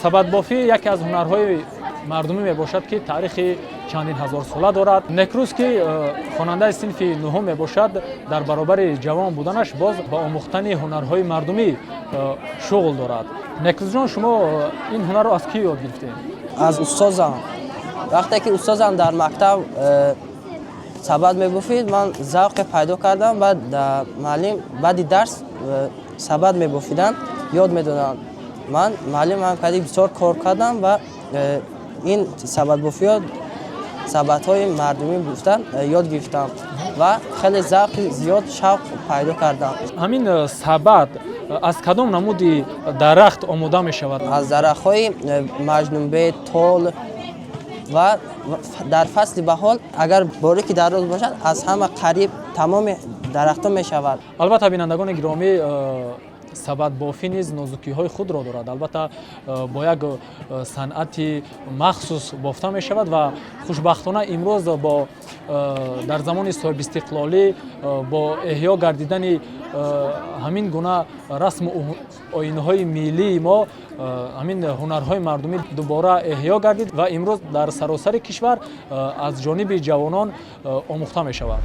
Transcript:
Сабадбофӣ яке аз ҳунарҳои мардумӣ мебошад, ки таърихи чандин ҳазорсола дорад. Некрӯз, ки хонандаи синфи нуҳум мебошад, дар баробари ҷавон буданаш боз ба омӯхтани ҳунарҳои мардумӣ шуғл дорад. Некрӯзҷон, шумо ин ҳунарро аз кӣ ёд гирифтед? Аз устозам. Вақте ки устозам дар мактаб сабад мебофид, ман завқе пайдо кардам. Баъд муаллим баъди дарс сабад мебофиданд, ёд медоданд. Ман муаллимам кади бисёр кор кардам ва ин сабадбофиё, сабадҳои мардумӣ бофтан ёд гирифтам ва хеле завқи зиёд, шавқ пайдо кардам. Ҳамин сабад аз кадом намуди дарахт омода мешавад? Аз дарахтҳои маҷнунбед, тол ва дар фасли баҳор, агар борики дароз бошад, аз ҳама қариб тамоми дарахтҳо мешавад. Албатта, бинандагони гиромӣ, сабадбофӣ низ нозукиҳои худро дорад. Албатта, бо як санъати махсус бофта мешавад ва хушбахтона имрӯз бо дар замони соҳибистиқлолӣ, бо эҳё гардидани ҳамин гуна расму оинҳои миллии мо, ҳамин ҳунарҳои мардумӣ дубора эҳё гардид ва имрӯз дар саросари кишвар аз ҷониби ҷавонон омӯхта мешавад.